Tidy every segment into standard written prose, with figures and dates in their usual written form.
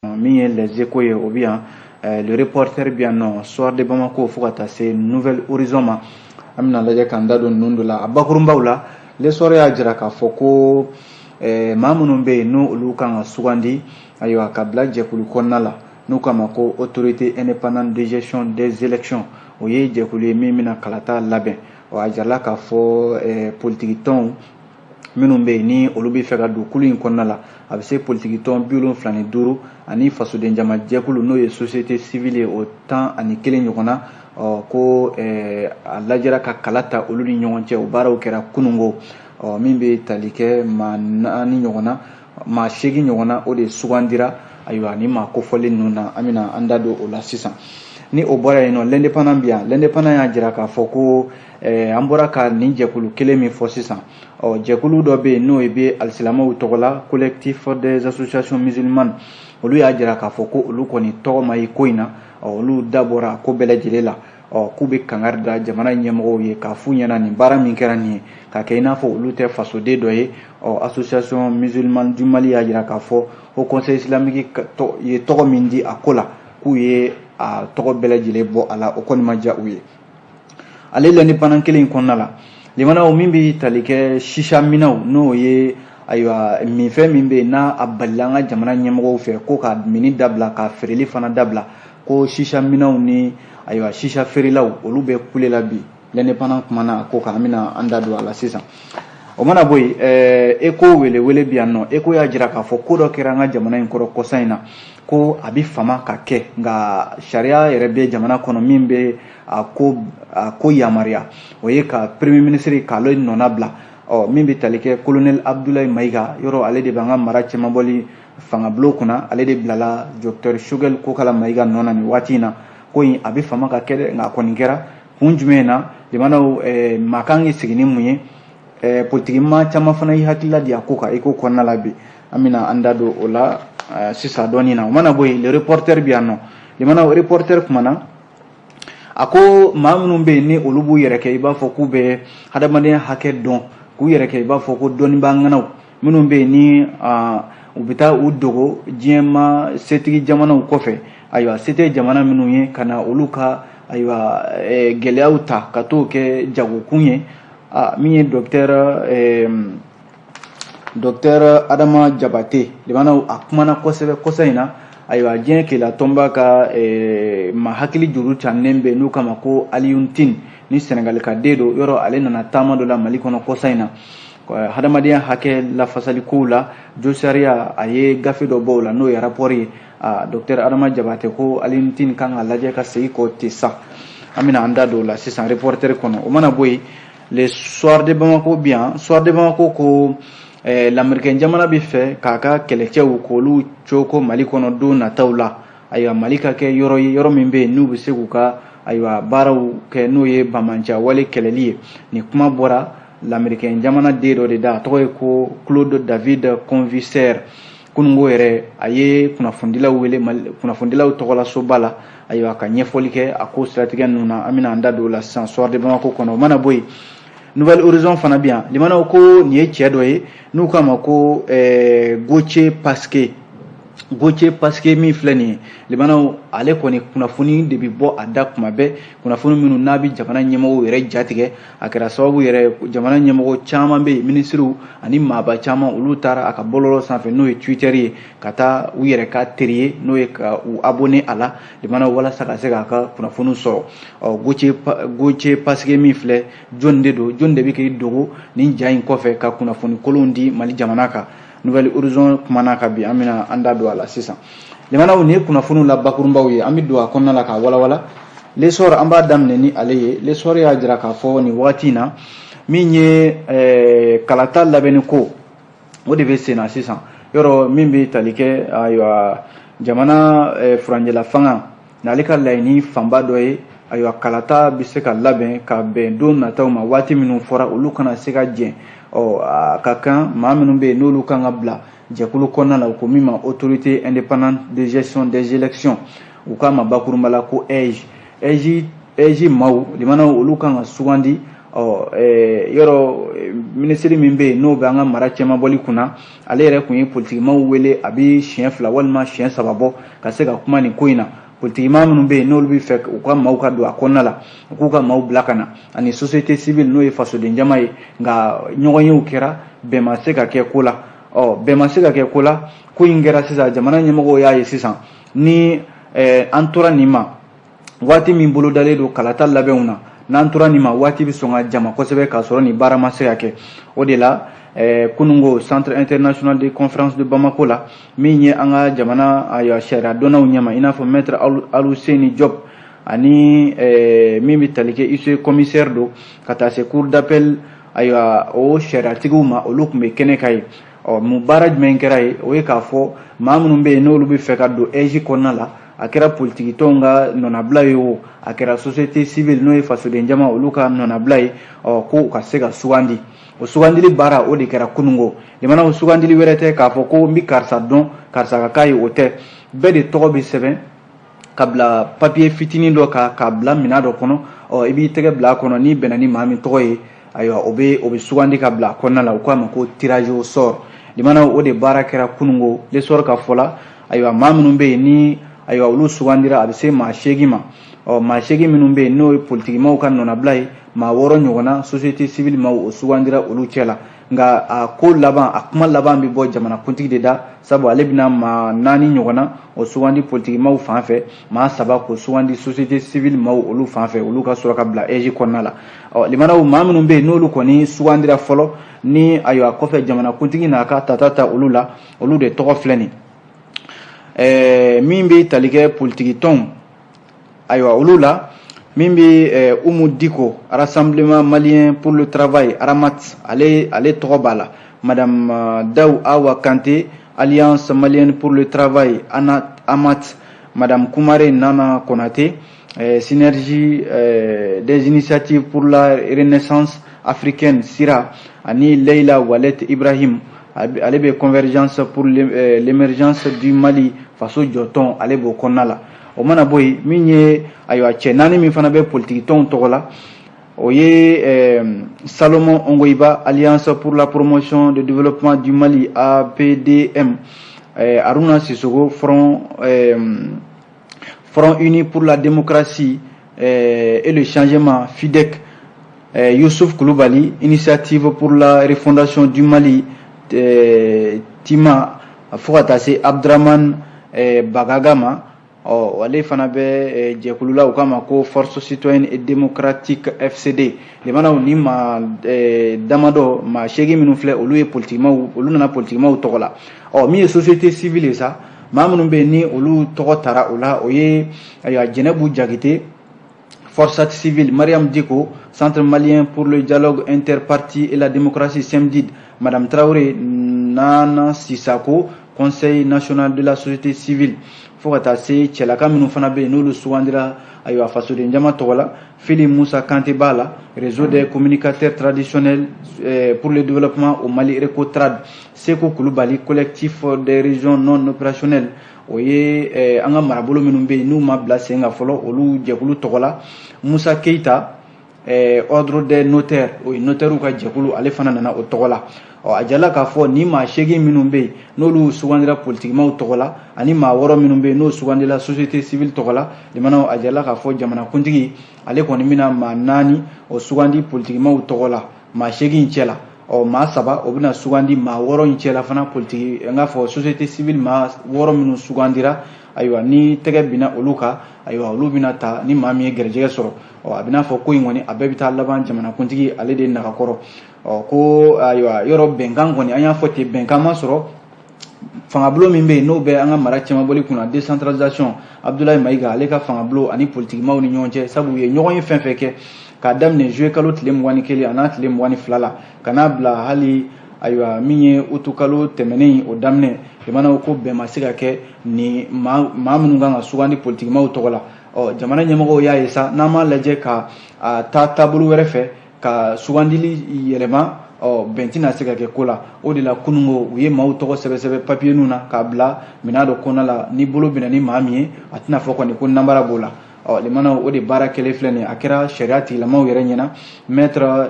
Min ye Les Échos ye, o bɛ yan, Le Reporter bɛ yan nɔ, Soir de Bamako, fo ka taa se Nouvel Horizon ma. An bɛna lajɛ k'an da don ninnu dɔ la a bakurunbaw la. L'Essor y'a jira k'a fɔ ko maa minnu bɛ yen, n'o olu kan ka sugandi, ayiwa, ka bila jɛkulu kɔnɔna la, n'u k'a ma ko Autorité indépendante de gestion des élections, o ye jɛkulu ye min bɛna kalata labɛn. A jirala k'a fɔ politiki tɔnw minnu bɛ yen, ni olu bɛ fɛ ka don kulu in kɔnɔna la, a bɛ se politiki tɔn 75 ani fasoden jama jɛkulu, n'o ye société civile ye, o 11 ɲɔgɔn na. Ɔ, ko a lajɛra ka kala ta olu ni ɲɔgɔn cɛ. O baaraw kɛra kununko. Ɔ, min bɛ tali kɛ maa 4 ɲɔgɔn na, maa 8 ɲɔgɔn na, o de sugandira. Ayiwa, ni maa kofɔlen ninnu na, an bɛna an da don o la sisan. Ni o bɔra yen nɔ, L'Indépendant bi yan. L'Indépendant y'a jira k'a fɔ ko an bɔra ka nin jɛkulu kelen min fɔ sisan, ɔ, jɛkulu dɔ bɛ yen, n'o bɛ alisilamɛw tɔgɔ la, Collectif des associations musulmanes, olu y'a jira k'a fɔ ko olu kɔni tɔgɔ ma ye ko in na. Ɔ, olu da bɔra ko bɛɛ lajɛlen la. Ɔ, k'u bɛ kangari da jamana ɲɛmɔgɔw ye k'a f'u ɲɛna nin baara min kɛra nin ye, k'a kɛ i n'a fɔ olu tɛ fasoden dɔ ye. Ɔ, Association musulmane du Mali y'a jira k'a fɔ ko Conseil islamique ye tɔgɔ min di a ko la, k'u ye a tɔgɔ bɛɛ lajɛlen bɔ a la, o kɔni ma diya u ye. Ale L'Indépendant kelen in kɔnɔna la, limanaw, min bɛ tali kɛ sisa minɛw, n'o ye, ayiwa, minfɛn min bɛ yen, n'a a balila an ka jamana ɲɛmɔgɔw fɛ ko ka mini dabila, ka feereli fana dabila, ko sisa minɛw ni, ayiwa, sisa feerelaw, olu bɛ kule la bi. L'Indépendant kumana a ko kan, an bɛna an da don a la sisan. O mana bɔ yen, Eko welewele bi yan nɔ. Eko y'a jira k'a fɔ ko dɔ kɛra an ka jamana in kɔrɔ kɔsa in na, ko a bɛ fama ka kɛ, nka sariya yɛrɛ bɛ jamana kɔnɔ min bɛ a ko yamaruya, o ye ka premier ministre k'ale nɔna bila. Ɔ, min bɛ tali kɛ colonel Abdoulaye Maïga yɔrɔ, ale de b'an ka mara cɛmabɔli fangabulon kunna, ale de bilala docteur Choguel Kokala Maïga nɔ na nin waati in na. Ko in a bɛ fama ka kɛ dɛ, nka a kɔni kɛra kun jumɛn na? Jamanaw maa kan k'i sigi ni mun ye? Politiki maa caman fana y'i hakilila di a ko kan Eko kɔnɔna la bi. An bɛna an da don o la sisan dɔɔnin na. O mana bɔ yen, Le Reporter bi yan nɔ. Jamanaw, Reporter kumana, a ko maa minnu bɛ yen, ni olu b'u yɛrɛ kɛ i b'a fɔ k'u bɛ hadamadenya hakɛ dɔn, k'u yɛrɛ kɛ i b'a fɔ ko dɔnnibaa ŋanaw minnu bɛ yen, ni u bɛ taa u dogo diɲɛma setigi jamanaw kɔfɛ, ayiwa, se tɛ jamana minnu ye, ka na olu ka, ayiwa, gɛlɛyaw ta ka t'o kɛ jagokun ye. Min ye docteur Adama Jabate, limanaw, a kumana kosɛbɛ kɔsa in na. Ayiwa, diɲɛ keleya tɔnba ka ma hakili juru cannen bɛ, n'u kama ko Alioune Tine, ni Senegali ka den don yɔrɔ, ale nana taama dɔ la Mali kɔnɔ kɔsa in na, hadamadenya hakɛ lafasali kow la, josariya, a ye gafe dɔ bɔ o la, n'o ye rapport ye. Docteur Adama Jabate ko Alioune Tine kan ka lajɛ ka segin kɔ ten sa. An bɛna an da don o la sisan Reporter kɔnɔ. O mana bɔ yen, Le Soir de Bamako bi yan. Soir de Bamako ko lamɛrikɛn jamana bɛ fɛ k'a ka kɛlɛcɛw k'olu coko Mali kɔnɔ don nataw la. Ayiwa, Mali ka kɛ yɔrɔ ye, yɔrɔ min bɛ yen, n'u bɛ se k'u ka, ayiwa, baaraw kɛ, n'o ye banbaanci wale kɛlɛli ye. Nin kuma bɔra lamɛrikɛn jamana den dɔ de da, a tɔgɔ ye ko Claude David Convisser. Kununko yɛrɛ, a ye kunnafonidilaw wele kunnafonidilaw tɔgɔlasoba la, ayiwa, ka ɲɛfɔli kɛ a ko siratigɛ ninnu na. An bɛna an da don o la sisan Soir de Bamako kɔnɔ. O mana bɔ yen, Nouvel Horizon fana bɛ yan. Limanaw, ko nin ye cɛ dɔ ye n'u k'a ma ko Gauthier Pasquet. Gauthier Pasquet min filɛ nin ye, limanaw, ale kɔni kunnafoni de bɛ bɔ a da kuma bɛɛ, kunnafoni minnu n'a bɛ jamana ɲɛmɔgɔw yɛrɛ jatigɛ. A kɛra sababu yɛrɛ, jamana ɲɛmɔgɔ caman bɛ yen, minisiriw ani maaba caman, olu taara a ka bɔlɔlɔ sanfɛ, n'o ye Twitter ye, ka taa u yɛrɛ ka teri ye, n'o ye ka u abonné a la, limanaw, walasa ka se k'a ka kunnafoniw sɔrɔ. Ɔ, Gauthier Pasquet min filɛ, jɔn de don? Jɔn de bɛ k'i dogo nin ja in kɔfɛ ka kunnafoni kolonw di Mali jamana kan? Nouvel Horizon kumana ka bi, an bɛna an da don a la sisan. Limanaw, nin ye kunnafoniw la bakurunbaw ye, an bɛ don a kɔnɔna la k'a walawala. L'Essor, an b'a daminɛ ni ale ye. L'Essor y'a jira k'a fɔ nin wagati in na, min ye kalata labɛnni ko, o de bɛ sen na sisan. Yɔrɔ min bɛ tali kɛ, ayiwa, jamana furanjɛla fanga n'ale ka laɲini fanba dɔ ye, ayiwa, kalata bɛ se ka labɛn ka bɛn don nataw ma, waati minnu fɔra, olu kana se ka jɛn. Ɔ, a ka kan maa minnu bɛ yen, n'olu kan ka bila jɛkulu kɔnɔna la, u ko min ma Autorité indépendante de gestion des élections, u k'a ma bakurunba la ko AIGE. AIGE, AIGE maaw, limanaw, olu kan ka sugandi. Ɔ yɔrɔ minisiri min bɛ yen n'o bɛ an ka mara cɛmabɔli kunna, ale yɛrɛ tun ye politikimaw wele a bɛ siɲɛ 2 walima siɲɛ 3 bɔ ka se ka kuma nin ko in na. Politikimaa minnu bɛ yen n'olu bɛ fɛ u ka maaw ka don a kɔnɔna la, u k'u ka maaw bila ka na, ani société civile n'o ye fasoden jama ye. Nka ɲɔgɔnyew kɛra, bɛn ma se ka kɛ ko la. Ɔ bɛn ma se ka kɛ ko la, ko in kɛra sisan, jamana ɲɛmɔgɔw y'a ye sisan ni an tora nin ma, waati min bolodalen don kalata labɛnw na, n'an tora nin ma, waati bɛ sɔn ka jama kosɛbɛ k'a sɔrɔ nin baara ma se ka kɛ. O de la kununko, Centre international de conférence de Bamako la, min ye an ka jamana ayiwa sariya dɔnnaw ɲɛma, i n'a fɔ maître Aluseni Diop, ani min bɛ tali kɛ huissier commissaire don, ka taa se cour d'appel, ayiwa o sariyatigiw ma, olu tun bɛ kɛnɛ kan yen. Ɔ mun baara jumɛn kɛra yen? O ye k'a fɔ maa minnu bɛ yen n'olu bɛ fɛ ka don AIGE kɔnɔna la, a kɛra politikitɔnw ka nɔnabila ye o, a kɛra société civile n'o ye fasoden jama olu ka nɔnabila ye, ɔ ko u ka se ka sugandi. O sugandili baara, o de kɛra kununko. Limanaw, sugandili wɛrɛ tɛ k'a fɔ ko n bɛ karisa dɔn, karisa ka k'a ye, o tɛ. Bɛɛ de tɔgɔ bɛ sɛbɛn ka bila papiye fitinin dɔ kan k'a bila minɛn dɔ kɔnɔ. Ɔ i b'i tɛgɛ bila a kɔnɔ, n'i bɛnna ni maa min tɔgɔ ye, ayiwa o bɛ sugandi ka bila a kɔnɔna la. U k'a ma ko tirage au sort. Limanaw, o de baara kɛra kununko. L'Essor ka fɔ la, ayiwa maa minnu bɛ yen ni ayiwa olu sugandira, a bɛ se maa 8 ma. Ɔ maa 8 minnu bɛ yen n'o ye politikimaw ka nɔnabila ye, maa 6 ɲɔgɔnna société civile maaw, o sugandira olu cɛ la. Nka a ko laban, a kuma laban bɛ bɔ jamanakuntigi de da, sabu ale bɛna maa 4 ɲɔgɔnna o sugandi politikimaw fan fɛ, maa 3 k'o sugandi société civile maaw olu fan fɛ, olu ka sɔrɔ ka bila AIGE kɔnɔna la. Ɔ limanaw, maa minnu bɛ yen n'olu kɔni sugandira fɔlɔ, ni ayiwa kɔfɛ jamanakuntigi n'a ka tata ta olu la, olu de tɔgɔ filɛ nin. Min bɛ tali kɛ politiki tɔnw, ayiwa olu la, min bɛ Umu Diko, Rassemblement malien pour le travail, Ramat, ale tɔgɔ b'a la. Madame Daou Awa Kanté, Alliance malienne pour le travail, Amat. Madame Koumare Nana Konaté, Synergie des initiatives pour la renaissance africaine, SIRA, ani Leila Walet Ibrahim, ale bɛ Convergence pour l'émergence du Mali, faso jɔtɔn, ale b'o kɔnɔna la. O mana bɔ yen, min ye ayiwa cɛ 4 min fana bɛ politiki tɔnw tɔgɔ la, o ye Salomon Ongoiba, Alliance pour la promotion de développement du Mali, APDM, Haruna Sissoko, Front uni pour la démocratie et le changement, FIDEC, Youssouf Koulibaly, Initiative pour la refondation du Mali, Tima, fo ka taa se Abdraman Bagaga ma. Ɔ ale fana bɛ jɛkulu la, u k'a ma ko Force citoyenne et démocratique, FCD. Limanaw, ni maa damadɔ, maa 8 minnu filɛ, olu ye politikimaw, olu nana politikimaw tɔgɔ la. Ɔ min ye société civile ye sa, maa minnu bɛ yen ni olu tɔgɔ tara o la, o ye ayiwa Jɛnɛbu Jakite, Forçat civile, Mariam Diko, Centre malien pour le dialogue interparti et la démocratie, CMDID, Madame Traoré Nana Sissako, Conseil national de la société civile, fo ka taa se cɛlaka minnu fana bɛ yen n'olu sugandira ayiwa fasoden jama tɔgɔ la, Fili Musa Kante b'a la, Réseau des communicateurs traditionnels pour le développement au Mali, RECOTRAD, Seko Kulubali, Collectif des régions non opérationnelles, o ye an ka marabolo minnu bɛ yen n'u ma bila sen kan fɔlɔ, olu jɛkulu tɔgɔ la, Musa Keyita, Ordre des notaires, o ye notaires ka jɛkulu, ale fana nana o tɔgɔ la. Ɔ a jala k'a fɔ ni maa 8 minnu bɛ yen n'olu sugandira politikimaw tɔgɔ la, ani maa 6 minnu bɛ yen n'o sugandira société civile tɔgɔ la, limanaw, a jala k'a fɔ jamanakuntigi ale kɔni bɛna maa 4 o sugandi politikimaw tɔgɔ la maa 8 cɛ la. Ɔ maa 3 o bɛna sugandi maa 6 in cɛ la fana, politiki n k'a fɔ société civile maa 6 minnu sugandira, ayiwa ni tɛgɛ binna olu kan, ayiwa olu bɛna ta ni maa min ye gɛrɛjɛgɛ sɔrɔ. Ɔ a bɛna fɔ ko in kɔni a bɛɛ bɛ taa laban jamanakuntigi ale de nagakɔrɔ. Ɔ ko ayiwa yɔrɔ bɛnkan kɔni, an y'a fɔ ten, bɛnkan ma sɔrɔ. Fangabulon min bɛ yen n'o bɛ an ka mara cɛmabɔli kunna, décentralisation, Abdoulaye Mayiga, ale ka fangabulon ani politikimaw ni ɲɔgɔn cɛ, sabu u ye ɲɔgɔn ye fɛn fɛn kɛ k'a daminɛ juillet kalo tile 21 a n'a tile 22 la, ka n'a bila hali ayiwa min ye utu kalo tɛmɛnen o daminɛ, jamanaw ko bɛn ma se ka kɛ ni maa minnu kan ka sugandi politikimaw tɔgɔ la. Ɔ jamana ɲɛmɔgɔw y'a ye sa, n'an m'a lajɛ ka a taa taabolo wɛrɛ fɛ ka sugandili yɛlɛma, ɔ bɛn tɛna se ka kɛ ko la. O de la kununko u ye maaw tɔgɔ sɛbɛn papiye na k'a bila minɛn dɔ kɔnɔna la, ni bolo bɛnna ni maa min ye, a tɛna fɔ kɔni ko nanbara b'o la. Ɔ limanaw, o de baara kɛlen filɛ nin ye, a kɛra sariya tigilamaw yɛrɛ ɲɛna, maître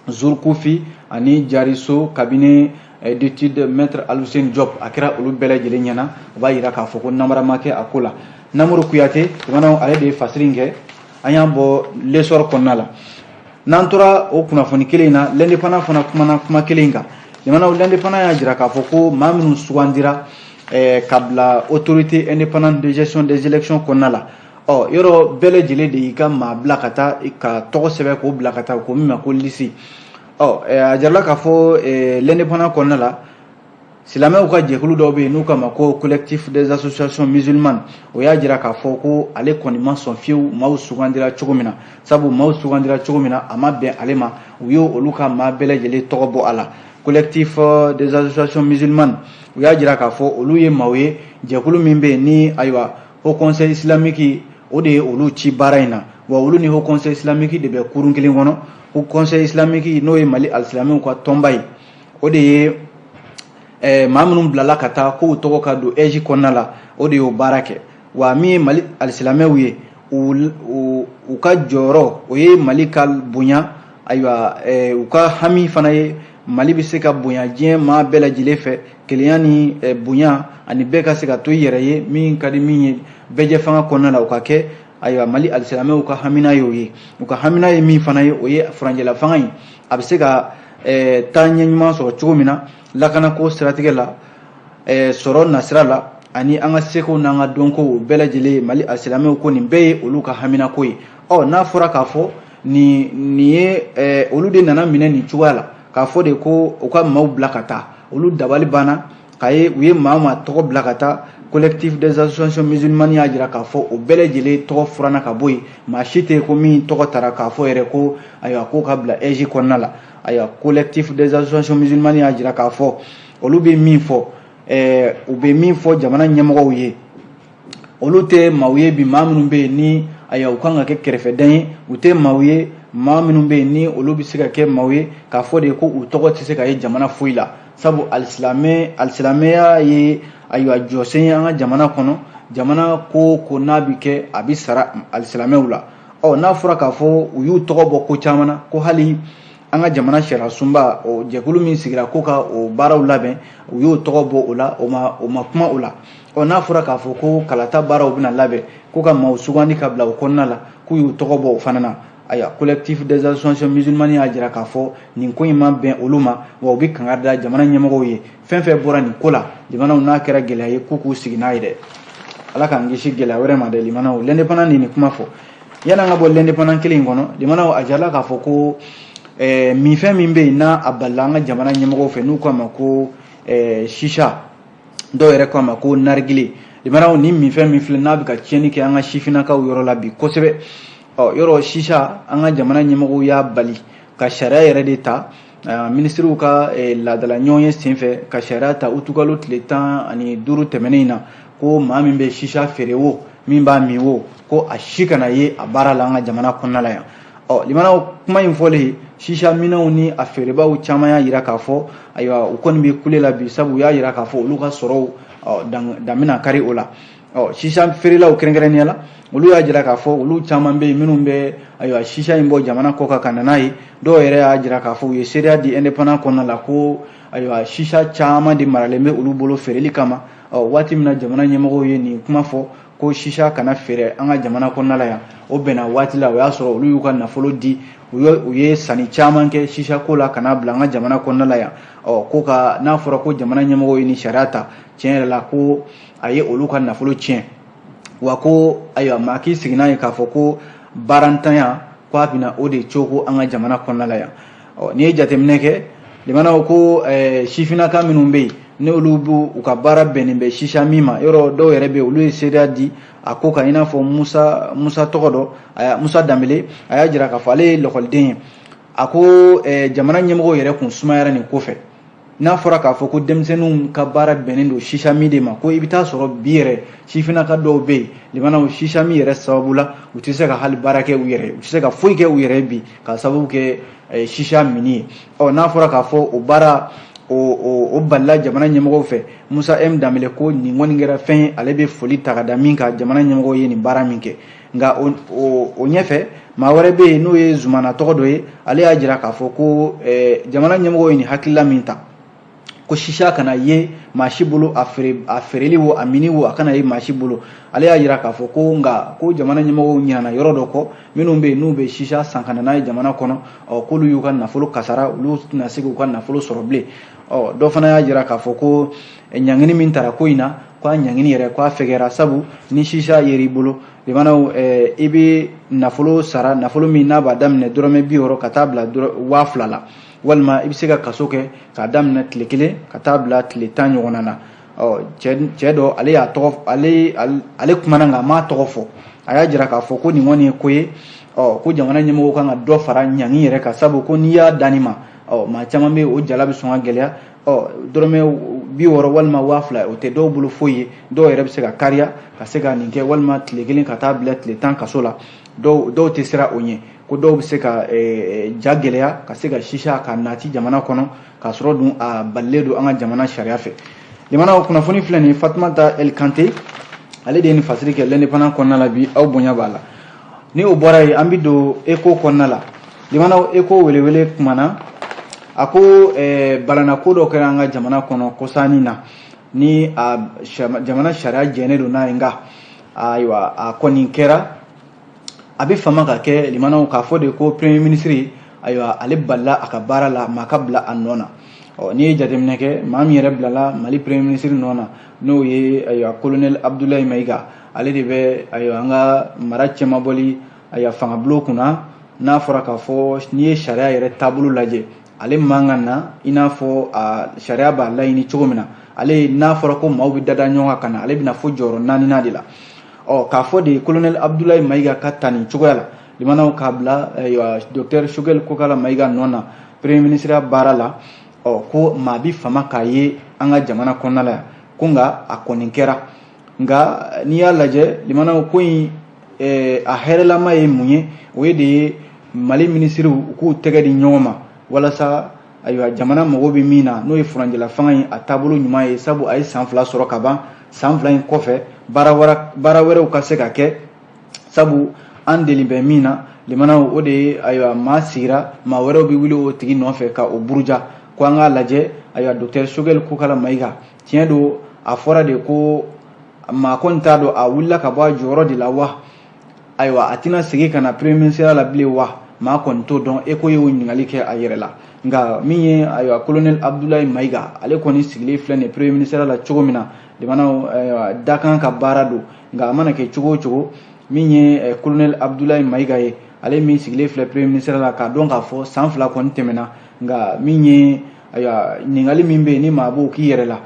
Zurkufi ani Jariso, cabinet d'étude maître Aluseni Diop, a kɛra olu bɛɛ lajɛlen ɲɛna. O b'a yira k'a fɔ ko namara ma kɛ a ko la. Namuru Kuyate limanaw, ale de ye fasiri in kɛ, an y'a bɔ L'Essor kɔnɔna la. N'an tora o kunnafoni kelen in na, L'Indépendant fana kumana kuma kelen in kan. Limanaw, L'Indépendant y'a jira k'a fɔ ko maa minnu sugandira ka bila Autorité indépendante de gestion des élections kɔnɔna la, ɔ yɔrɔ bɛɛ lajɛlen de y'i ka maa bila ka taa, ka tɔgɔ sɛbɛn k'o bila ka taa, ko min ma ko liste. Ɔ a jirala k'a fɔ L'Indépendant kɔnɔna la, silamɛw ka jɛkulu dɔw bɛ yen n'u k'a ma ko Collectif des associations musulmanes, o y'a jira k'a fɔ ko ale kɔni ma sɔn fiyewu maaw sugandira cogo min na, sabu maaw sugandira cogo min na, a ma bɛn ale ma. U ye olu ka maa bɛɛ lajɛlen tɔgɔ bɔ a la. Collectif des associations musulmanes, u y'a jira k'a fɔ olu ye maaw ye, jɛkulu min bɛ yen ni ayiwa Haut Conseil islamique o de ye olu ci baara in na. Wa olu ni Haut Conseil islamique de bɛ kurun kelen kɔnɔ. Haut Conseil islamique, n'o ye Mali alisilamɛw ka tɔnba ye, o de ye maa minnu bilala ka taa k'u tɔgɔ ka don AIGE kɔnɔna la, o de y'o baara kɛ. Wa min ye Mali alisilamɛw ye, u ka jɔyɔrɔ o ye Mali ka bonya. Ayiwa, u ka hami fana ye Mali bɛ se ka bonya diɲɛ maa bɛɛ lajɛlen fɛ, kelenya ni bonya ani bɛɛ ka se ka to i yɛrɛ ye, min ka di min ye bɛɛjɛ fanga kɔnɔna la, o ka kɛ. Ayiwa, Mali alisilamɛw ka hamina y'o ye. U ka hamina ye min fana ye, o ye furancɛla fanga in a bɛ se ka taa ɲɛ ɲuman sɔrɔ cogo min na lakanako siratigɛ la, sɔrɔ nasira la, ani an ka seko n'an ka dɔnko bɛɛ lajɛlen. Mali alisilamɛw ko nin bɛɛ ye olu ka haminako ye. Ɔ n'a fɔra k'a fɔ nin ye olu de nana minɛ nin cogoya la, k'a fɔ de ko u ka maaw bila ka taa, olu dabali banna k'a ye u ye maa maa tɔgɔ bila ka taa. Collectif des associations musulmanes y'a jira k'a fɔ o bɛɛ lajɛlen tɔgɔ furanna ka bɔ yen, maa si tɛ ko min tɔgɔ tara k'a fɔ yɛrɛ ko ayiwa k'o ka bila AIGE kɔnɔna la. Ayiwa, Collectif des associations musulmanes y'a jira k'a fɔ olu bɛ min fɔ, u bɛ min fɔ jamana ɲɛmɔgɔw ye, olu tɛ maaw ye bi, maa minnu bɛ yen ni ayiwa u kan ka kɛ kɛrɛfɛdɛn ye. U tɛ maaw ye, maa minnu bɛ yen ni olu bɛ se ka kɛ maaw ye k'a fɔ de ko u tɔgɔ tɛ se ka ye jamana foyi la, sabu alisilamɛya ye ayiwa jɔsen ye an ka jamana kɔnɔ. Jamana ko ko n'a bɛ kɛ, a bɛ sara alisilamɛw la. Ɔ n'a fɔra k'a fɔ u y'u tɔgɔ bɔ ko caman na, ko hali an ka jamana sariya sunba, o jɛkulu min sigira ko ka o baaraw labɛn, u y'o tɔgɔ bɔ o la, o ma kuma o la. Ɔ n'a fɔra k'a fɔ ko kalata baaraw bɛna labɛn, ko ka maaw sugandi ka bila o kɔnɔna la, k'u y'u tɔgɔ bɔ o fana na. Ayiwa, Collectif des associations musulmanes y'a jira k'a fɔ nin ko in ma bɛn olu ma, wa u bɛ kangari da jamana ɲɛmɔgɔw ye, fɛn fɛn bɔra nin ko la, jamanaw n'a kɛra gɛlɛya ye, k'u k'u sigi n'a ye dɛ. Ala k'an kisi gɛlɛya wɛrɛ ma dɛ. Limanaw, L'Indépendant nin kuma fɔ. Yan'an ka bɔ L'Indépendant kelen in kɔnɔ, limanaw, a jirala k'a fɔ ko minfɛn min bɛ yen n'a a balila an ka jamana ɲɛmɔgɔw fɛ, n'u k'a ma ko shisha, dɔw yɛrɛ k'a ma ko narigile, limanaw, ni minfɛn min filɛ n'a bɛ ka tiɲɛni kɛ an ka sifinnakaw yɔrɔ la bi kosɛbɛ. Ɔ yɔrɔ shisha, an ka jamana ɲɛmɔgɔw y'a bali ka sariya yɛrɛ de ta minisiriw ka laadala ɲɔgɔn ye senfɛ, ka sariya ta utukalo tile 15 tɛmɛnen in na, ko maa min bɛ shisha feere o, min b'a min o, ko a si kana ye a baara la an ka jamana kɔnɔna la yan. Ɔ limanaw, kuma in fɔlen, shisha minɛnw ni a feerebaaw caman y'a jira k'a fɔ ayiwa u kɔni bɛ kule la bi, sabu u y'a jira k'a fɔ olu ka sɔrɔw dan bɛna kari o la. Ɔ shisha feerelaw kɛrɛnkɛrɛnnenya la, olu y'a jira k'a fɔ olu caman bɛ yen minnu bɛ ayiwa shisha in bɔ jamana kɔ kan ka na n'a ye. Dɔw yɛrɛ y'a jira k'a fɔ u ye seereya di Indépendant kɔnɔna la ko ayiwa shisha caman de maralen bɛ olu bolo feereli kama. Ɔ waati min na jamana ɲɛmɔgɔw ye nin kuma fɔ ko shisha kana feere an ka jamana kɔnɔna la yan, o bɛnna waati la o y'a sɔrɔ olu y'u ka nafolo di, u ye sanni caman kɛ shisha ko la ka n'a bila an ka jamana kɔnɔna la yan. Ɔ ko ka n'a fɔra ko jamana ɲɛmɔgɔw ye nin sariya ta, tiɲɛ yɛrɛ la ko a ye olu ka nafolo tiɲɛ. Wa ko ayiwa maa k'i sigi n'a ye k'a fɔ ko baarantanya ko a bɛna o de cogo an ka jamana kɔnɔna la yan. Ɔ n'i ye jateminɛ kɛ, limanaw, ko sifinnaka minnu bɛ yen n'olu b'u u ka baara bɛnnen bɛ shisha min ma, yɔrɔ dɔw yɛrɛ bɛ yen, olu ye seereya di a ko kan, i n'a fɔ Musa tɔgɔ dɔ, Musa Danbele. A y'a jira k'a fɔ ale ye lakɔliden ye. A ko jamana ɲɛmɔgɔw yɛrɛ kun sumayara nin ko fɛ. N'a fɔra k'a fɔ ko denmisɛnninw ka baara bɛnnen don shisha min de ma, ko i bɛ taa sɔrɔ bi yɛrɛ sifinnaka dɔw bɛ yen, limanaw, shisha min yɛrɛ sababu la, u tɛ se ka hali baara kɛ u yɛrɛ ye, u tɛ se ka foyi kɛ u yɛrɛ ye bi, k'a sababu kɛ shisha minni ye. Ɔ n'a fɔra k'a fɔ o baara o balila jamana ɲɛmɔgɔw fɛ. Musa M Danbele ko nin kɔni kɛra fɛn ye, ale bɛ foli ta ka da min kan, jamana ɲɛmɔgɔw ye nin baara min kɛ. Nka o ɲɛfɛ, maa wɛrɛ bɛ yen n'o ye Zumana tɔgɔ dɔ ye, ale y'a jira k'a fɔ ko jamana ɲɛmɔgɔw ye nin hakilila min ta, ko sisa kana ye maa si bolo, a feereli wo, a mini wo, a kana ye maa si bolo. Ale y'a jira k'a fɔ ko nka ko jamana ɲɛmɔgɔw ɲinana yɔrɔ dɔ kɔ, minnu bɛ yen n'u bɛ sisa san ka na n'a ye jamana kɔnɔ, ɔ k'olu y'u ka nafolo kasara, olu tɛna se k'u ka nafolo sɔrɔ bilen. Ɔ dɔ fana y'a jira k'a fɔ ko ɲangini min tara ko in na, k'a ɲangini yɛrɛ k'a fɛgɛra, sabu ni sisa yer'i bolo, limanaw, i bɛ nafolo sara, nafolo min n'a b'a daminɛ dɔrɔmɛ 60 ka taa bila 2000 la, walima i bɛ se ka kaso kɛ k'a daminɛ tile 1 ka taa bila tile 10 ɲɔgɔnna na. Ɔ cɛ dɔ, ale y'a tɔgɔ, ale kumana nka a m'a tɔgɔ fɔ, a y'a jira k'a fɔ ko nin kɔni ye ko ye, ɔ ko jamana ɲɛmɔgɔw kan ka dɔ fara ɲangi yɛrɛ kan, sabu ko n'i y'a dan nin ma, ɔ maa caman bɛ o jala bɛ sɔn ka gɛlɛya. Ɔ dɔrɔmɛ 60 walima 2000, o tɛ dɔw bolo foyi ye, dɔw yɛrɛ bɛ se ka kariya ka se ka nin kɛ, walima tile 1 ka taa bila tile 10 kaso la, dɔw tɛ siran o ɲɛ, ko dɔw bɛ se ka ja gɛlɛya ka se ka sisa ka nati jamana kɔnɔ, k'a sɔrɔ dun a balilen don an ka jamana sariya fɛ. Limanaw, kunnafoni filɛ nin ye, Fatumata El Kante, ale de ye nin fasiri kɛ L'Indépendant kɔnɔna la bi, aw bonya b'a la. Ni o bɔra yen, an bɛ don Écho kɔnɔna la. Limanaw, Écho welewele kumana, a ko balana ko dɔ kɛra an ka jamana kɔnɔ kɔsannin na, ni a jamana sariya jɛnnen don n'a ye, nka ayiwa a kɔni kɛra, a bɛ fama ka kɛ. Limanaw, k'a fɔ de ko premier ministre, ayiwa ale balila a ka baara la, maa ka bila a nɔ na. Ɔ n'i ye jateminɛ kɛ, maa min yɛrɛ bilala Mali premier ministre nɔ na, n'o ye ayiwa colonel Abdoulaye Maïga, ale de bɛ ayiwa an ka mara cɛmabɔli ayiwa fangabulon kunna. N'a fɔra k'a fɔ n'i ye sariya yɛrɛ taabolo lajɛ, ale man ka na i n'a fɔ a sariya b'a laɲini cogo min na. Ale n'a fɔra ko maaw bɛ dada ɲɔgɔn kan ka na, ale bɛna fo jɔyɔrɔ naaninan de la. Ɔ k'a fɔ de colonel Abdoulaye Maïga ka ta nin cogoya la, limanaw, k'a bila ayiwa docteur Choguel Kokala Maïga nɔ na premier ministre baara la, ɔ ko maa bi fama k'a ye an ka jamana kɔnɔna la yan, ko nka a kɔni kɛra. Nka n'i y'a lajɛ, limanaw, ko in a hɛrɛlama ye mun ye? O ye de ye Mali minisiriw u k'u tɛgɛ di ɲɔgɔn ma, walasa ayiwa jamana mago bɛ min na, n'o ye furancɛla fanga ye, a taabolo ɲuman ye, sabu a ye san 2 sɔrɔ ka ban. San 2 in kɔfɛ, baara wɛrɛw ka se ka kɛ, sabu an deli bɛ min na, limanaw, o de ye ayiwa maa sigira, maa wɛrɛw bɛ wuli o tigi nɔfɛ ka o buruja. Ko an k'a lajɛ, ayiwa docteur Choguel Kokala Maïga, tiɲɛ don, a fɔra de ko maa kɔni t'a dɔn a wulila ka bɔ a jɔyɔrɔ de la wa, ayiwa a tɛna segin ka na premier ministre la bilen wa, maa kɔni t'o dɔn. Écho y'o ɲininkali kɛ a yɛrɛ la. Nka min ye ayiwa colonel Abdoulaye Maïga, ale kɔni sigilen filɛ nin premier ministre la cogo min na, limanaw, ayiwa dakan ka baara don. Nka a mana kɛ cogo o cogo, min ye colonel Abdoulaye Maïga ye, ale min sigilen filɛ premier ministre la, k'a dɔn k'a fɔ san 2 kɔni tɛmɛna. Nka min ye ayiwa ɲininkali min bɛ yen ni maa b'o k'i yɛrɛ la,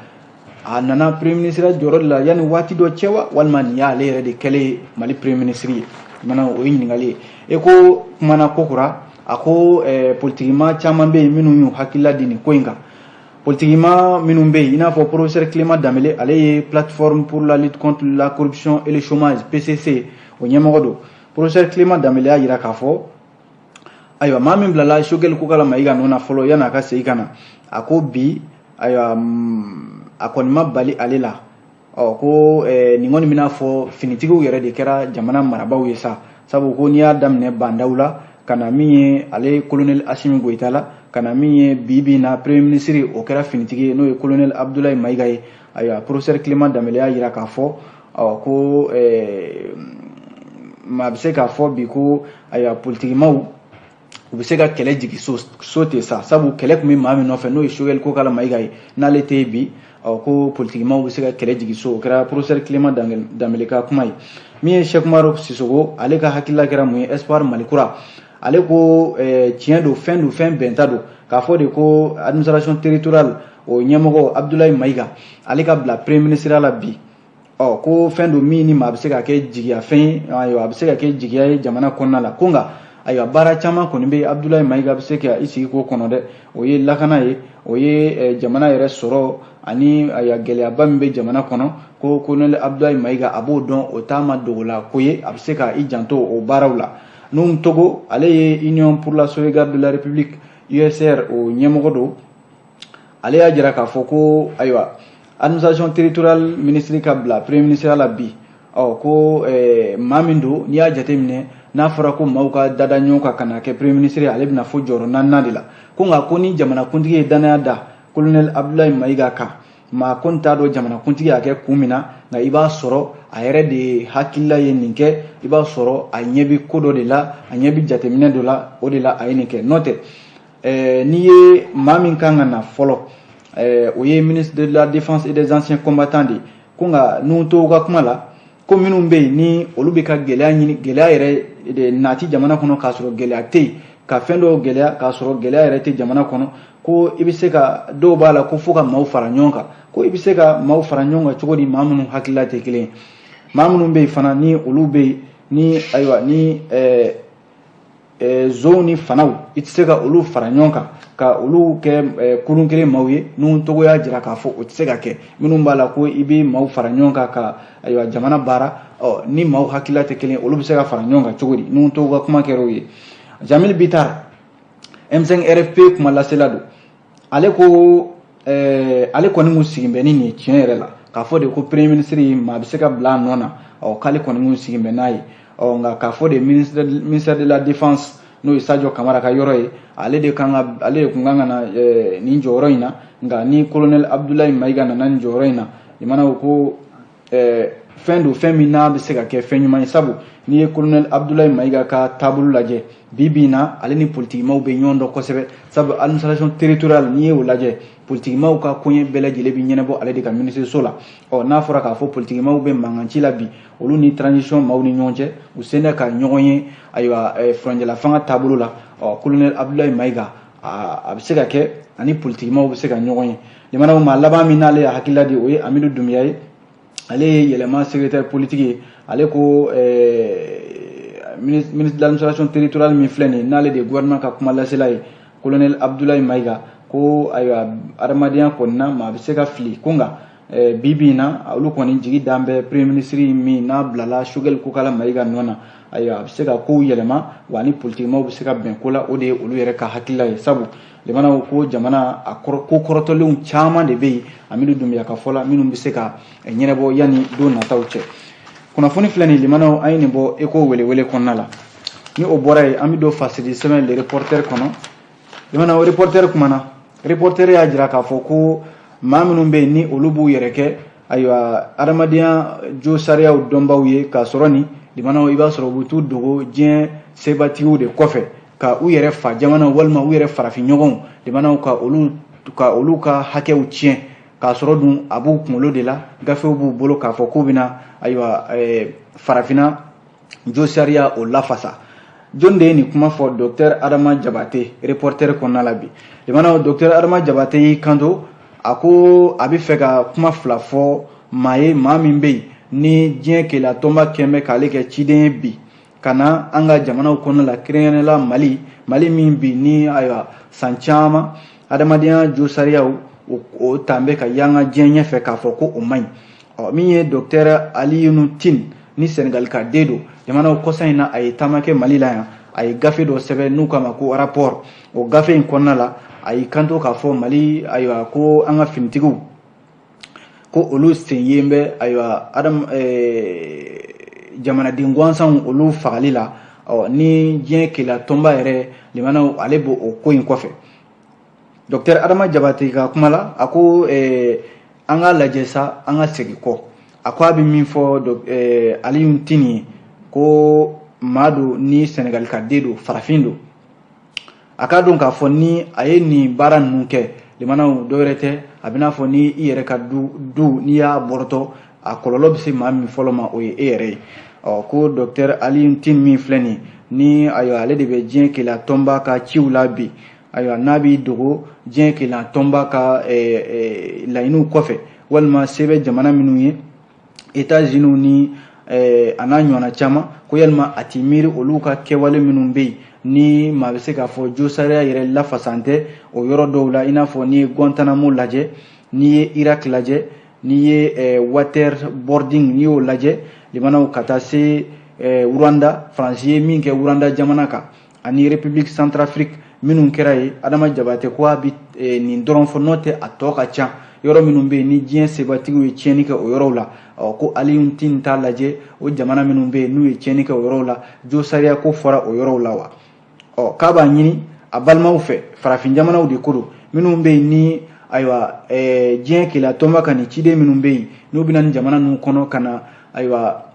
a nana premier ministre jɔyɔrɔ de la yanni waati dɔ cɛ wa, walima nin y'ale yɛrɛ de kɛlen ye Mali premier ministre ye? Mana o ye ɲininkali ye. Écho kumana ko kura, a ko politikima caman bɛ yen minnu y'u hakilila di nin ko in kan. Politikima minnu bɛ yen, i n'a fɔ professeur Clément Dembélé, ale ye Plateforme pour la lutte contre la corruption et le chômage, PCC, o ɲɛmɔgɔ don. Professeur Clément Dembélé y'a jira k'a fɔ ayiwa maa min bilala Choguel Kokala Maïga nɔ na fɔlɔ yanni a ka segin ka na, a ko bi ayiwa a kɔni ma bali ale la. Ɔ ko nin kɔni bɛna fɔ finitigiw yɛrɛ de kɛra jamana marabaaw ye sa, sabu ko n'i y'a daminɛ Bandaw la ka na min ye ale colonel Assimi Goïta la, ka na min ye bi bi in na premier ministre, o kɛra finitigi ye, n'o ye colonel Abdoulaye Maïga ye. Ayiwa professeur Clément Dembélé y'a jira k'a fɔ ɔ ko maa bɛ se k'a fɔ bi ko ayiwa politikimaw u bɛ se ka kɛlɛ jigin so ten sa, sabu kɛlɛ tun bɛ maa min nɔfɛ, n'o ye Choguel Kokala Maïga ye, n'ale tɛ yen bi, ɔ ko politikimaw bɛ se ka kɛlɛ jigin so. O kɛra professeur Clément Dembélé ka kuma ye. Min ye Cheikh Umaru Sissoco, ale ka hakilila kɛra mun ye? Espoir Malikura, ale ko tiɲɛ don, fɛn don, fɛn bɛnta don, k'a fɔ de ko administration territoriale o ɲɛmɔgɔ Abdoulaye Maïga, ale ka bila premier ministre la bi, ɔ ko fɛn don min ni maa bɛ se ka kɛ jigiya fɛn ye, ayiwa a bɛ se ka kɛ jigiya ye jamana kɔnɔna la. Ko nka ayiwa baara caman kɔni bɛ Abdoulaye Maïga bɛ se ka i sigi k'o kɔnɔ dɛ, o ye lakana ye, o ye jamana yɛrɛ sɔrɔ ani ayiwa gɛlɛyaba min bɛ jamana kɔnɔ, ko colonel Abdoulaye Maïga a b'o dɔn, o t'a ma dogo la ko ye, a bɛ se ka i janto o baaraw la. Nouhoum Togo, ale ye Union pour la sauvegarde de la République, USR, o ɲɛmɔgɔ don. Ale y'a jira k'a fɔ ko ayiwa administration territoriale ministre ka bila premier ministre la bi, ɔ ko maa min don, n'i y'a jateminɛ, n'a fɔra ko maaw ka dada ɲɔgɔn kan ka na kɛ premier ministre ye, ale bɛna fɔ jɔyɔrɔ naaninan de la. Ko nka ko ni jamanakuntigi ye danaya da colonel Abdoulaye Maïga kan, maa ko n t'a dɔn jamanakuntigi y'a kɛ kun min na, nka i b'a sɔrɔ a yɛrɛ de hakilila ye nin kɛ, i b'a sɔrɔ a ɲɛ bɛ ko dɔ de la, a ɲɛ bɛ jateminɛ dɔ la, o de la a ye nin kɛ. N'o tɛ, n'i ye maa min kan ka na fɔlɔ, o ye ministre de la défense et des anciens combattants de ye. Ko nka Nouhoum Togo ka kuma la, ko minnu bɛ yen ni olu bɛ ka gɛlɛya ɲini, gɛlɛya yɛrɛ de nati jamana kɔnɔ k'a sɔrɔ gɛlɛya tɛ yen, ka fɛn dɔw gɛlɛya k'a sɔrɔ gɛlɛya yɛrɛ tɛ jamana kɔnɔ, ko i bɛ se ka dɔw b'a la ko fo ka maaw fara ɲɔgɔn kan. Ko i bɛ se ka maaw fara ɲɔgɔn kan cogo di, maa minnu hakilila tɛ kelen ye, maa minnu bɛ yen fana ni olu bɛ yen ni ayiwa ni zonw ni fanaw, i tɛ se ka olu fara ɲɔgɔn kan ka olu kɛ kurun kelen maaw ye. Nouhoum Togo y'a jira k'a fɔ o tɛ se ka kɛ. Minnu b'a la ko i bɛ maaw fara ɲɔgɔn kan ka ayiwa jamana baara, ɔ ni maaw hakilila tɛ kelen, olu bɛ se ka fara ɲɔgɔn kan cogo di? Nouhoum Togo ka kuma kɛra o ye. Jeamille Bittar, M5 RFP kuma lasela don, ale ko ale kɔni kun sigin bɛ ni nin ye tiɲɛ yɛrɛ la, k'a fɔ de ko premier ministre maa bɛ se ka bila a nɔ na, ɔ k'ale kɔni kun sigin bɛ n'a ye. Ɔ nka k'a fɔ de ministère de la défense, n'o ye Sadio Kamara ka yɔrɔ ye, ale de kan ka, ale de kun kan ka na nin jɔyɔrɔ in na, nka ni colonel Abdoulaye Maïga nana nin jɔyɔrɔ in na, limanaw ko fɛn don, fɛn min n'a bɛ se ka kɛ fɛn ɲuman ye. Sabu n'i ye colonel Abdoulaye Maïga ka taabolo lajɛ bi bi in na, ale ni politikimaw bɛ ɲɔgɔn dɔn kosɛbɛ, sabu administration territoriale, n'i ye o lajɛ, politikimaw ka koɲɛ bɛɛ lajɛlen bɛ ɲɛnabɔ ale de ka ministre la. Ɔ n'a fɔra k'a fɔ politikimaw bɛ mankan ci la bi, olu ni transition maaw ni ɲɔgɔn cɛ, u sen tɛ ka ɲɔgɔn ye ayiwa furancɛla fanga taabolo la. Ɔ colonel Abdoulaye Maïga, a bɛ se ka kɛ ani politikimaw bɛ se ka ɲɔgɔn ye. Limanaw, maa laban min n'ale ye hakilila di, o ye Amidu Doumbia ye. Ale ye yɛlɛma secrétaire politique ye. Ale ko ministre de l'administration territoriale min filɛ nin ye, n'ale de ye gouvernement ka kuma lasela ye, colonel Abdoulaye Maïga, ko ayiwa adamadenya kɔni na, maa bɛ se ka fili. Ko nka bi bi in na, olu kɔni jigi dan bɛ premier ministre min n'a bilala Choguel Kokalla Maïga nɔ na, ayiwa a bɛ se ka kow yɛlɛma, wa ni politikimaw bɛ se ka bɛn ko la. O de ye olu yɛrɛ ka hakilila ye, sabu limanaw ko jamana a ko kɔrɔtɔlenw caman de bɛ yen, Amidu Doumbia ka fɔ la, minnu bɛ se ka ɲɛnabɔ yanni don nataw cɛ. Kunnafoni filɛ nin, limanaw, an ye nin bɔ Eko welewele kɔnɔna la. Ni o bɔra yen, an bɛ don Fasidi sɛbɛn Le Reporter kɔnɔ. Limanaw, Reporter kumana, Reporter y'a jira k'a fɔ ko maa minnu bɛ yen ni olu b'u yɛrɛ kɛ ayiwa adamadenya jo sariyaw dɔnbaw ye, k'a sɔrɔ ni limanaw, i b'a sɔrɔ u bɛ t'u dogo diɲɛ sebatigiw de kɔfɛ ka u yɛrɛ fa jamana walima u yɛrɛ farafin ɲɔgɔnw, limanaw, ka olu ka hakɛw tiɲɛ, k'a sɔrɔ dun a b'u kunkolo de la, gafew b'u bolo k'a fɔ k'u bɛna ayiwa farafinna jo sariya o lafasa. Jɔn de ye nin kuma fɔ? Docteur Adama Jabate, Reporter kɔnɔna la bi. Limanaw, docteur Adama Jabate y'i kanto, a ko a bɛ fɛ ka kuma fila fɔ maa ye, maa min bɛ yen ni diɲɛ keleya tɔnba kɛn bɛ k'ale kɛ ciden ye bi ka na an ka jamanaw kɔnɔna la, kɛrɛnkɛrɛnnenya la Mali. Mali min bi ni ayiwa san caman adamadenya jo sariyaw o tan bɛ ka yanga diɲɛ ɲɛfɛ k'a fɔ ko o man ɲi. Ɔ min ye docteur Alioune Tine ni Senegal ka den don, jamanaw, kɔsa in na a ye taama kɛ Mali la yan, a ye gafe dɔ sɛbɛn n'u k'a ma ko rapport. O gafe in kɔnɔna la, a y'i kanto k'a fɔ Mali, ayiwa, ko an ka finitigiw, ko olu sen yen bɛ ayiwa adam jamanaden gansanw olu fagali la. Ɔ ni diɲɛ keleya tɔnba yɛrɛ, limanaw, ale b'o o ko in kɔfɛ. Docteur Adama Jabate ka kuma la, a ko an k'a lajɛ sa, an ka segin kɔ. A ko a bɛ min fɔ Alioune Tine ye, ko maa don ni Senegal ka den don, farafin don, a k'a dɔn k'a fɔ ni a ye nin baara ninnu kɛ, limanaw, dɔwɛrɛ tɛ, a bɛ n'a fɔ ni i yɛrɛ ka du n'i y'a bɔrɔtɔ, a kɔlɔlɔ bɛ se maa min fɔlɔ ma, o ye e yɛrɛ ye. Ɔ ko docteur Alioune Tine min filɛ nin ni ayiwa ale de bɛ diɲɛ keleya tɔnba ka ciw la bi, ayiwa n'a b'i dogo diɲɛ keleya tɔnba ka laɲiniw kɔfɛ, walima se bɛ jamana minnu ye, États-Unis ni a n'a ɲɔgɔnna caman, ko yalima a ti miiri olu ka kɛwale minnu bɛ yen ni maa bɛ se k'a fɔ jo sariya yɛrɛ lafasan tɛ o yɔrɔ dɔw la, i n'a fɔ n'i ye Guantanamo lajɛ, n'i ye Irak lajɛ, n'i ye waterboarding n'i y'o lajɛ, limanaw, ka taa se Rwanda, Faransi ye min kɛ Rwanda jamana kan, ani République Centrafrique. Minnu kɛra yen, Adama Jabate ko a bɛ nin dɔrɔn fɔ, n'o tɛ a tɔ ka ca. Yɔrɔ minnu bɛ yen ni diɲɛ sebatigiw ye tiɲɛni kɛ o yɔrɔw la, ɔ ko Alioune Tine t'a lajɛ o jamana minnu bɛ yen n'u ye tiɲɛni kɛ o yɔrɔw la, josariya ko fɔra o yɔrɔw la wa? Ɔ k'a b'a ɲini a balimaw fɛ, farafin jamanaw de ko don, minnu bɛ yen ni ayiwa diɲɛ kelenya tɔnba ka nin ciden minnu bɛ yen, n'u bɛna nin jamana ninnu kɔnɔ ka na ayiwa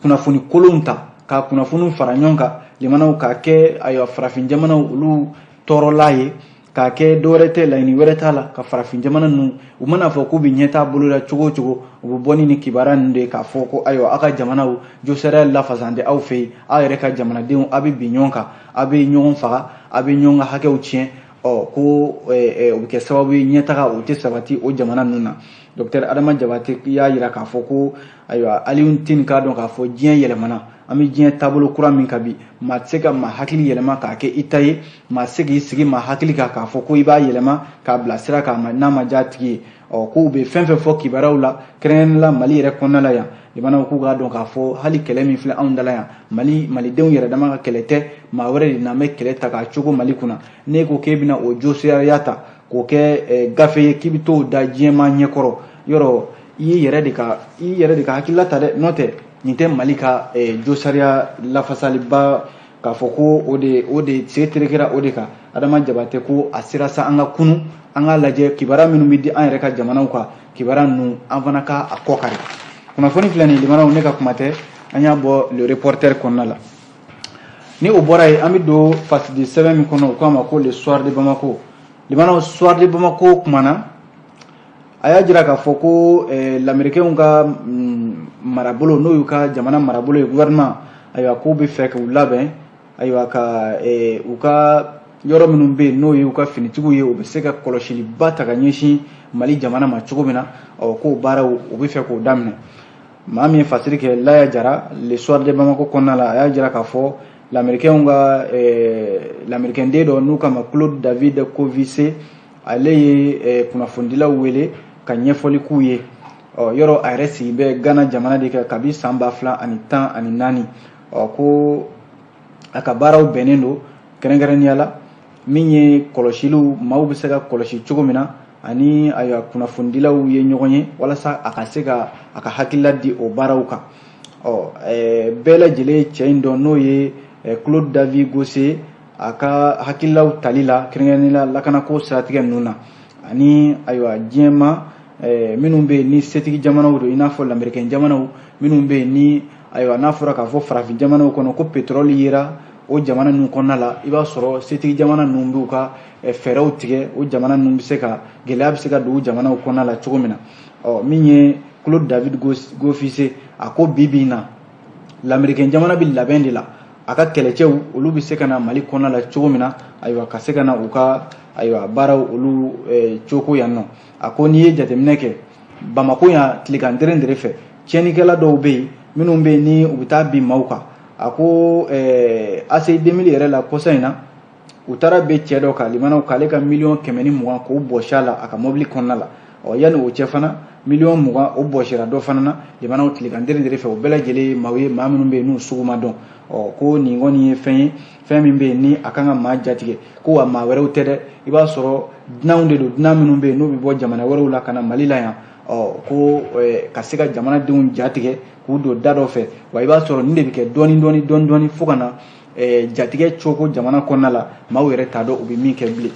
kunnafoni kolonw ta ka kunnafoniw fara ɲɔgɔn kan jamanaw k'a kɛ ayiwa farafin jamanaw olu tɔɔrɔla ye, k'a kɛ dɔwɛrɛ tɛ, laɲini wɛrɛ t'a la, ka farafin jamana ninnu, u mana fɔ k'u bɛ ɲɛtaa boloda cogo o cogo, u bɛ bɔ ni nin kibaruya ninnu de ye k'a fɔ ko ayiwa aw ka jamanaw josariya lafasan tɛ aw fɛ yen, aw yɛrɛ ka jamanadenw aw bɛ bin ɲɔgɔn kan, aw bɛ ɲɔgɔn faga, aw bɛ ɲɔgɔn ka hakɛw tiɲɛ. Ɔ ko o bɛ kɛ sababu ye ɲɛtaga o tɛ sabati o jamana ninnu na. Docteur Adama Jabate y'a jira k'a fɔ ko ayiwa Alioune Tine k'a dɔn k'a fɔ diɲɛ yɛlɛmana, an bɛ diɲɛ taabolo kura min kan bi, maa tɛ se ka maa hakili yɛlɛma k'a kɛ i ta ye, maa tɛ se k'i sigi maa hakili kan k'a fɔ ko i b'a yɛlɛma k'a bila sira kan n'a ma diya a tigi ye. Ɔ k'u bɛ fɛn fɛn fɔ kibaruyaw la, kɛrɛnkɛrɛnnenya la Mali yɛrɛ kɔnɔna la yan, limanaw k'u k'a dɔn k'a fɔ hali kɛlɛ min filɛ anw da la yan, Mali malidenw yɛrɛ dama ka kɛlɛ tɛ, maa wɛrɛ de n'an bɛ kɛlɛ ta k'a cogo Mali kunna. N'e ko k'e bɛna o josariya ta k'o kɛ gafe ye k'i bɛ t'o da diɲɛmaa ɲɛkɔrɔ, yɔrɔ i yɛrɛ de ka i yɛrɛ de ka hakilila ta dɛ, n'o tɛ nin tɛ Mali ka josariya lafasaliba k'a fɔ ko o de se terekera o de kan. Adama Jabate ko a sera sa an ka kunu, an k'a lajɛ kibaruya minnu bɛ di an yɛrɛ ka jamanaw kan, kibaruya ninnu an fana ka a kɔ kari. Kunnafoni filɛ nin limanaw, ne ka kuma tɛ, an y'a bɔ Le Reporter kɔnɔna la. Ni o bɔra yen, an bɛ don fasidi sɛbɛn min kɔnɔ, u k'a ma ko Le Soir de Bamako. Limanaw, Soir de Bamako kumana, a y'a jira k'a fɔ ko lamɛrikɛnw ka marabolo, n'o y'u ka jamana marabolo ye, gouvernement, ayiwa k'u bɛ fɛ k'u labɛn ayiwa ka u ka yɔrɔ minnu bɛ yen n'o ye u ka finitigiw ye, u bɛ se ka kɔlɔsiliba ta ka ɲɛsin Mali jamana ma cogo min na. Ɔ k'o baaraw u bɛ fɛ k'o daminɛ. Maa min ye fasiri kɛ, Laya Jara, Le Soir de Bamako kɔnɔna la, a y'a jira k'a fɔ lamɛrikɛnw ka lamɛrikɛnden dɔ n'u k'a ma Claude David Covise, ale ye kunnafonidilaw wele ka ɲɛfɔli k'u ye. Ɔ yɔrɔ a yɛrɛ sigi bɛ Gana jamana de kan kabi san 2014. Ɔ ko a ka baaraw bɛnnen don kɛrɛnkɛrɛnnenya la min ye kɔlɔsiliw, maaw bɛ se ka kɔlɔsi cogo min na, ani ayiwa kunnafonidilaw ye ɲɔgɔn ye walasa a ka se ka a ka hakilila di o baaraw kan. Ɔ bɛɛ lajɛlen cɛ in dɔn, n'o ye Claude David Gose, a ka hakililaw tali la kɛrɛnkɛrɛnnenya la lakanako siratigɛ ninnu na, ani ayiwa diɲɛma minnu bɛ yen ni setigi jamanaw don, i n'a fɔ lamɛrikɛn jamanaw minnu bɛ yen ni ayiwa n'a fɔra k'a fɔ farafin jamanaw kɔnɔ ko pétrole yera o jamana ninnu kɔnɔna la, i b'a sɔrɔ setigi jamana ninnu b'u ka fɛɛrɛw tigɛ, o jamana ninnu bɛ se ka gɛlɛya bɛ se ka don o jamanaw kɔnɔna la cogo min na. Ɔ min ye Claude David Gofise, a ko bi bi in na lamɛrikɛn jamana bɛ labɛn de la, a ka kɛlɛcɛw olu bɛ se ka na Mali kɔnɔna la cogo min na, ayiwa ka se ka na u ka ayiwa baaraw olu coko yan nɔ. A ko n'i ye jateminɛ kɛ Bamako yan tilegan dere fɛ, tiɲɛnikɛla dɔw bɛ yen minnu bɛ yen ni u bɛ taa bin maaw kan. A ko ACI 2000 yɛrɛ la, kɔsa in na u taara bɛ cɛ dɔ kan limanaw, k'ale ka 120 miliyɔn k'o bɔsi a la a ka mobili kɔnɔna la. Ɔ yanni o cɛ fana, 20 miliyɔn o bɔsira dɔ fana na limanaw tilegan dere fɛ. O bɛɛ lajɛlen ye maaw ye, maa minnu bɛ yen n'u sugu ma dɔn. Ɔ ko nin kɔni ye fɛn ye, fɛn min bɛ yen ni a kan ka maa jatigɛ, ko wa maa wɛrɛw tɛ dɛ, i b'a sɔrɔ dunanw de don, dunan minnu bɛ yen n'u bɛ bɔ jamana wɛrɛw la ka na Mali la yan. Ɔ ko ka se ka jamanadenw jatigɛ k'u don da dɔ fɛ, wa i b'a sɔrɔ nin de bɛ kɛ dɔɔni dɔɔni dɔɔni dɔɔni fo ka na jatigɛ coko jamana kɔnɔna la, maaw yɛrɛ t'a dɔn u bɛ min kɛ bilen.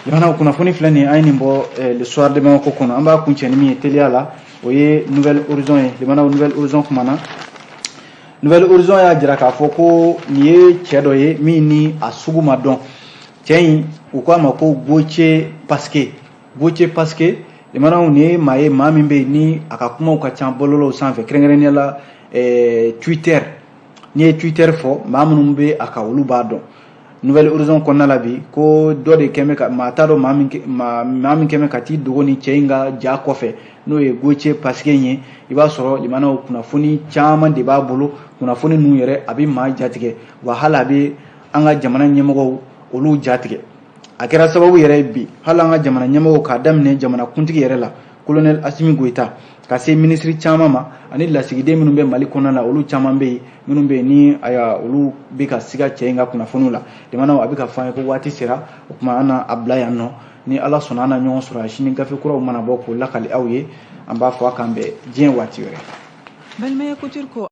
Jamana kunnafoni filɛ nin ye, an ye nin bɔ Le Soir de Bamako kɔnɔ. An b'a kuncɛ ni min ye teliya la, o ye Nouvelle Horizon ye. Limanaw, Nouvelle Horizon kumana. Nouvelle Horizon y'a jira k'a fɔ ko nin ye cɛ dɔ ye min ni a sugu ma dɔn. Cɛ in, u k'a ma ko Gauthier Pasquet. Gauthier Pasquet, limanaw, nin ye maa ye, maa min bɛ yen ni a ka kumaw ka ca bɔlɔlɔw sanfɛ, kɛrɛnkɛrɛnnenya la Twitter. N'i ye Twitter fɔ, maa minnu bɛ a kan olu b'a dɔn. Nouvelle Horizon kɔnɔna la bi, ko dɔ de kɛn bɛ ka, maa t'a dɔn maa min kɛn bɛ ka t'i dogo ni cɛ in ka ja kɔfɛ, n'o ye Gauthier Pasquet ye. I b'a sɔrɔ limanaw, kunnafoni caman de b'a bolo. Kunnafoni ninnu yɛrɛ, a bɛ maa jatigɛ, wa hali a bɛ an ka jamana ɲɛmɔgɔw olu jatigɛ. A kɛra sababu yɛrɛ ye bi, hali an ka jamana ɲɛmɔgɔw, k'a daminɛ jamana kuntigi yɛrɛ la, Colonel Assimi Goïta, ka se minisiri caman ma ani lasigiden minnu bɛ Mali kɔnɔna la, olu caman bɛ yen minnu bɛ yen ni ayiwa olu bɛ ka siga cɛ in ka kunnafoniw la. Jamanaw a bɛ ka fɔ an ye ko waati sera. O tuma an na a bila yan nɔ. Ni Ala sɔnna, an na ɲɔgɔn sɔrɔ yan sini, gafe kuraw mana bɔ k'o lakali aw ye. An b'a fɔ a k'an bɛn diɲɛ waati wɛrɛ. Balimaya Couture ko.